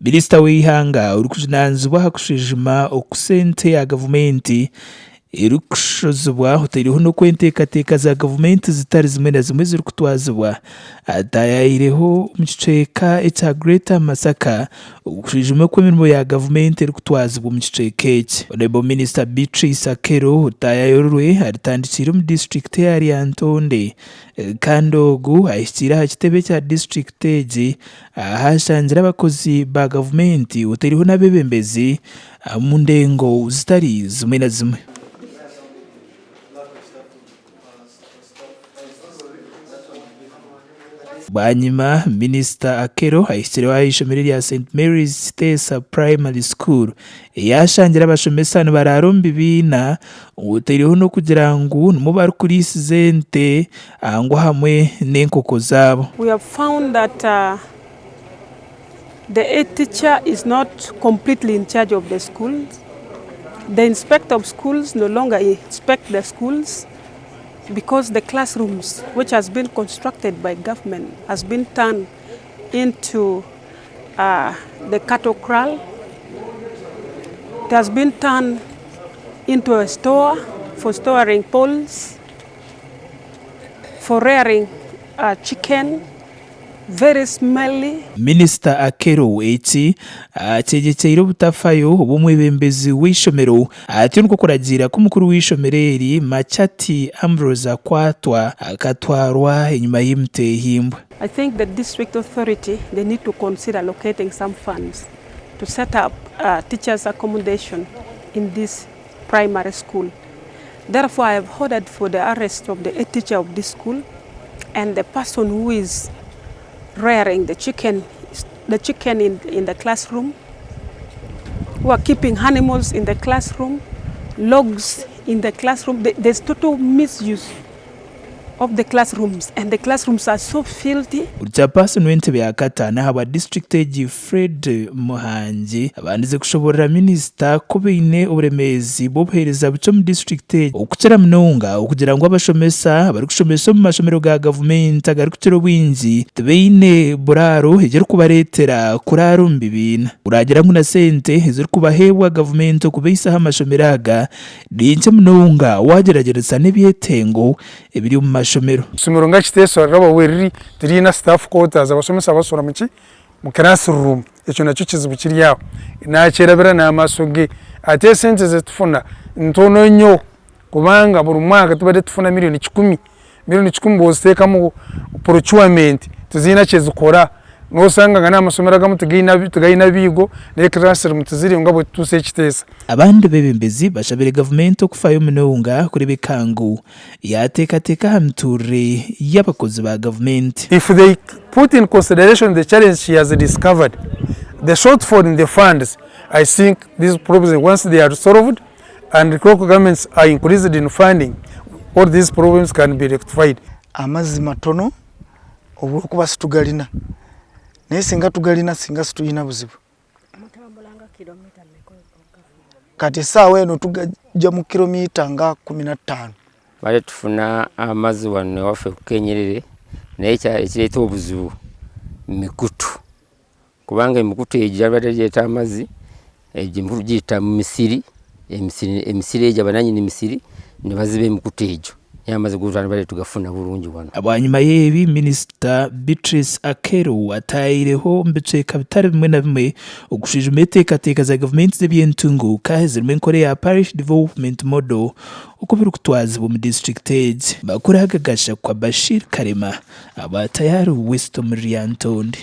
Minisita w'eihanga orikujunaanizibwa aha kushwijuma oku sente ya gavumenti erikushozibwa otaireho n'oku enteekateeka za gavumenti zitari zimwe na zimwe zirikutwazibwa ataayayireho omu kicweka ekya Greater Masaka okushwijuma oku emirimo ya gavumenti erikutwazibwa omu kicweka eki. Honourable Minister Beatrice Akello otaayayorwe aritandikiire omu disiturikiti eya Lyantonde kandi ogu ahikiire aha kitebe kya disiturikiti egi ahu ashangire abakozi ba gavumenti otaireho n'abeebembezi omu ndengo zitari zimwe na zimwe. Bwanyima, Minisita Akello ahikireho aha ishomero erya St Mary's Kiteesa Primary School ei ashangire abashomesa nibaraara omu bibiina otaireho n'okugira ngu nimwo barikuriisiza ente ngu hamwe n'enkoko zaabo. We have found that the head teacher is not completely in charge of the schools, the inspector of schools no longer inspect the schools because the classrooms which has been constructed by government has been turned into the cattle kraal, it has been turned into a store for storing poles, for rearing chicken, very smelly. Minisita Akello eki akyegyekyeire obutafayo obw'omwebembezi w'eishomero atyo nikwo kuragiira ku mukuru w'eishomero eri Machati Ambrose akwatwa akatwarwa enyima y'emitehimbwa. I think the district authority they need to consider allocating some funds to set up teachers accommodation in this primary school. Therefore I have ordered for the arrest of the head teacher of this school and the person who is rearing the chicken, the chicken in, in the classroom, who are keeping animals in the classroom, logs in the classroom. There's total misuse of the classrooms and the classrooms are so filthy. Chairperson w'entebe ya kataano ahabwa disiturikiti egi Fred Muhangi abandize kushoborora minisita ku baine oburemeezi bw'obuheereza bukye omu disiturikiti egi okukira munonga okugira ngu abashomesa abarikushomesa omu mashomero ga gavumenti agarikukira obwingi tibaine buraaro ekirikubareetera kuraara omu bibiina. Oragira ngu na sente ezirikubaheebwa gavumenti okubaisaho amashomero aga Ni nkye munonga waagyeragyeranisa n'ebyetengo ebiri omu mashomero. Eishomero nga Kiteso riraba ahu riri tiriine staff quarters abashomesa bashura muki mu class room ekyo nakyo kizibu kiri aho nakyerabira namaso ge ate esente ezitufuna ntono nyo kubanga buri mwaka tubade tufuna million kikumi Milioni kikumi bwozitekamu procurement tiziine kyezikora nosanga nga namasomero agamwe tigaine abiigo ne classroom tiziriyo nga bwetutuusa ekiteesa. Abandi beebembezi bashabire gavumenti okufayo munonga kureebeka ngu yaateekateeka aha mituurire y'abakozi ba gavumenti. If they put in consideration the challenge she has discovered, the shortfall in the funds, I think these problems once they are solved and local governments are increased in funding, all these problems can be rectified. Amazzi matono olwokuba situgalina naye singa tugalina singa situlina buzibu. Kati essaawa eno tugajja mu kilomita nga 15. Tubadde tufuna amazzi wano ewaffe ku Kenyerere naye ekireeta obuzibu mikutu kubanga emikutu egyo gyabadde gireeta amazzi, egyo emikutu giyita mu misiri, emisiri egyo abananyini misiri nibaziba emikutu egyo naye amazzi go twandibadde tugafuna burungi wano. Bwanyima y'ebi, Minisita Beatrice Akello ataahireho omu bicweka bitari bimwe na bimwe okushwijuma enteekateeka za gavumenti z'eby'entunguuka ezirimu enkora eya Parish Development Model oku birikutwazibwa omu disiturikiti egi. Makuru aga gashakwa Bashir Karema, aba Tayari West omuri Lyantonde.